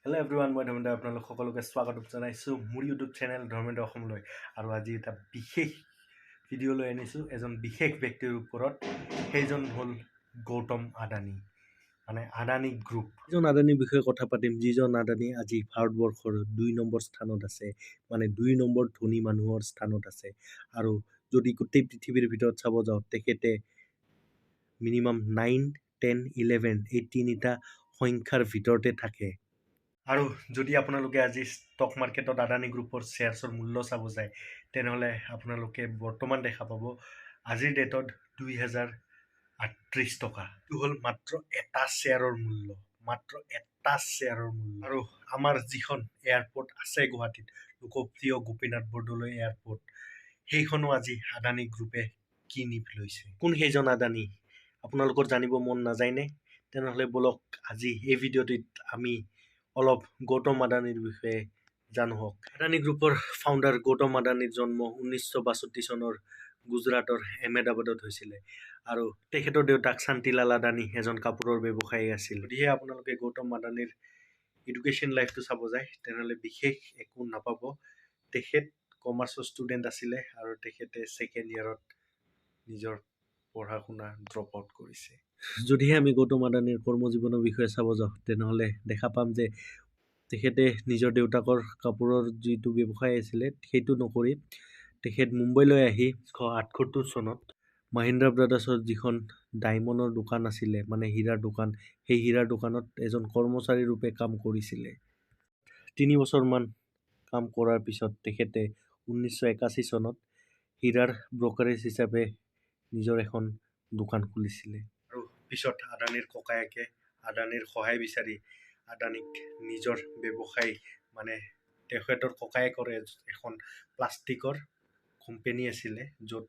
Hello' everyone, মই ধৰ্মেন্দ্ৰ, আপোনালোক সকলোকে স্বাগতম জনাইছোঁ মোৰ ইউটিউব চেনেল ধৰ্মেন্দ্ৰ অসমলৈ। আৰু আজি এটা বিশেষ ভিডিঅ' লৈ আনিছোঁ এজন বিশেষ ব্যক্তিৰ ওপৰত। সেইজন হ'ল গৌতম আদানী, মানে আদানী গ্ৰুপ। যিজন আদানীৰ বিষয়ে কথা পাতিম, যিজন আদানী আজি ভাৰতবৰ্ষৰ 2 নম্বৰ স্থানত আছে, মানে 2 নম্বৰ ধনী মানুহৰ স্থানত আছে। আৰু যদি গোটেই পৃথিৱীৰ ভিতৰত চাব যাওঁ, তেখেতে মিনিমাম 9, 10, 11 এই তিনিটা সংখ্যাৰ ভিতৰতে থাকে। আৰু যদি আপোনালোকে আজি ষ্টক মাৰ্কেটত আদানী গ্ৰুপৰ শ্বেয়াৰ্ছৰ মূল্য চাব যায়, তেনেহ'লে আপোনালোকে বৰ্তমান দেখা পাব আজিৰ ডেটত 2038 টকা। এইটো হ'ল মাত্ৰ এটা শ্বেয়াৰৰ মূল্য, মাত্ৰ এটা শ্বেয়াৰৰ মূল্য। আৰু আমাৰ যিখন এয়াৰপৰ্ট আছে গুৱাহাটীত, লোকপ্ৰিয় গোপীনাথ বৰদলৈ এয়াৰপৰ্ট, সেইখনো আজি আদানী গ্ৰুপে কিনি লৈছে। কোন সেইজন আদানী, আপোনালোকৰ জানিব মন নাযায়নে? তেনেহ'লে ব'লক, আজি এই ভিডিঅ'টিত আমি অলপ গৌতম আদানীৰ বিষয়ে জানো হওক। আদানী গ্ৰুপৰ ফাউণ্ডাৰ গৌতম আদানীৰ জন্ম 1962 চনৰ গুজৰাটৰ আহমেদাবাদত হৈছিলে আৰু তেখেতৰ দেউতাক শান্তিলাল আদানী এজন কাপোৰৰ ব্যৱসায়ী আছিল। যদিহে আপোনালোকে গৌতম আদানীৰ এডুকেশ্যন লাইফটো চাব যায়, তেনেহ'লে বিশেষ একো নাপাব। তেখেত কমাৰ্চৰ ষ্টুডেণ্ট আছিলে আৰু তেখেতে ছেকেণ্ড ইয়েৰত নিজৰ পঢ়া শুনা ড্ৰপ আউট কৰিছে। যদিহে আমি গৌতম আদানীৰ কৰ্মজীৱনৰ বিষয়ে চাব যাওঁ, তেনেহ'লে দেখা পাম যে তেখেতে নিজৰ দেউতাকৰ কাপোৰৰ যিটো ব্যৱসায় আছিলে, সেইটো নকৰি তেখেত মুম্বাইলৈ আহি 1978 চনত মহিন্দ্ৰা ব্ৰাদাৰ্ছৰ যিখন ডায়মণ্ডৰ দোকান আছিলে, মানে হীৰাৰ দোকান, সেই হীৰাৰ দোকানত এজন কৰ্মচাৰী ৰূপে কাম কৰিছিলে। 3 বছৰমান কাম কৰাৰ পিছত তেখেতে 1981 চনত হীৰাৰ ব্ৰ'কাৰেজ হিচাপে নিজৰ এখন দোকান খুলিছিলে। আৰু পিছত আদানীৰ ককায়েকে আদানীৰ সহায় বিচাৰি আদানীক নিজৰ ব্যৱসায়, মানে তেখেতৰ ককায়েকৰ এখন প্লাষ্টিকৰ কোম্পেনী আছিলে, য'ত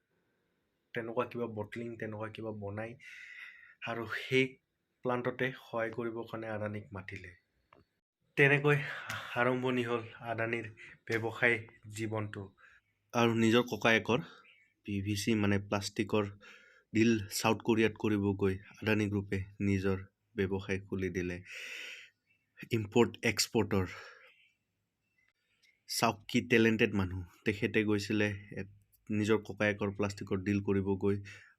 তেনেকুৱা কিবা বটলিং তেনেকুৱা কিবা বনায় আৰু সেই প্লাণ্টতে সহায় কৰিবৰ কাৰণে আদানীক মাতিলে। তেনেকৈ আৰম্ভণি হ'ল আদানীৰ ব্যৱসায় জীৱনটো। আৰু নিজৰ ককায়েকৰ পিভিচি, মানে প্লাষ্টিকৰ ডিল চাউথ কোৰিয়াত কৰিব গৈ আদানী গ্ৰুপে নিজৰ ব্যৱসায় খুলি দিলে ইম্পৰ্ট এক্সপৰ্টৰ। চাওক, কি টেলেণ্টেড মানুহ! তেখেতে গৈছিলে নিজৰ ককায়েকৰ প্লাষ্টিকৰ ডিল কৰিব গৈ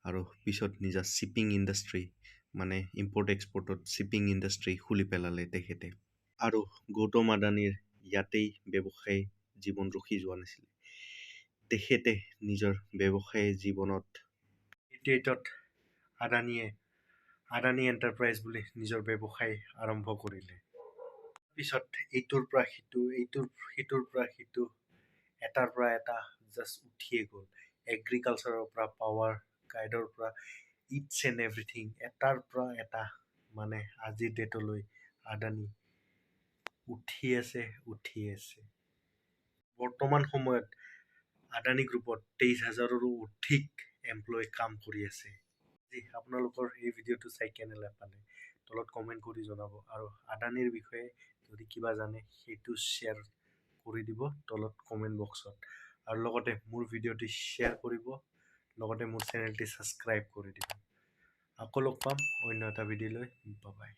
আৰু পিছত নিজা শ্বিপিং ইণ্ডাষ্ট্ৰী, মানে ইম্পৰ্ট এক্সপৰ্টত শ্বিপিং ইণ্ডাষ্ট্ৰী খুলি পেলালে তেখেতে। আৰু গৌতম আদানীৰ ইয়াতেই ব্যৱসায় জীৱন ৰখি যোৱা নাছিলে। তেখেতে নিজৰ ব্যৱসায় জীৱনত 88ত আদানীয়ে আদানী এণ্টাৰপ্ৰাইজ বুলি নিজৰ ব্যৱসায় আৰম্ভ কৰিলে। পিছত এইটোৰ পৰা সিটো, এইটোৰ সিটোৰ পৰা সিটো, এটাৰ পৰা এটা জাষ্ট উঠিয়ে গ'ল। এগ্ৰিকালচাৰৰ পৰা পাৱাৰ গ্ৰীডৰ পৰা ইটছ এণ্ড এভৰিথিং, এটাৰ পৰা এটা, মানে আজিৰ ডেটলৈ আদানী উঠি আছে, উঠি আছে। বৰ্তমান সময়ত আদানী গ্ৰুপত 23 হাজাৰৰো অধিক এমপ্লয় কাম কৰি আছে। যি আপোনালোকৰ এই ভিডিঅ'টো চাই কেনে পালে, তলত কমেণ্ট কৰি জনাব আৰু আদানীৰ বিষয়ে যদি কিবা জানে, সেইটো শ্বেয়াৰ কৰি দিব তলত কমেণ্ট বক্সত। আৰু লগতে মোৰ ভিডিঅ'টি শ্বেয়াৰ কৰিব, লগতে মোৰ চেনেলটি ছাবস্ক্ৰাইব কৰি দিব। আকৌ লগ পাম অন্য এটা ভিডিঅ' লৈ। বাই।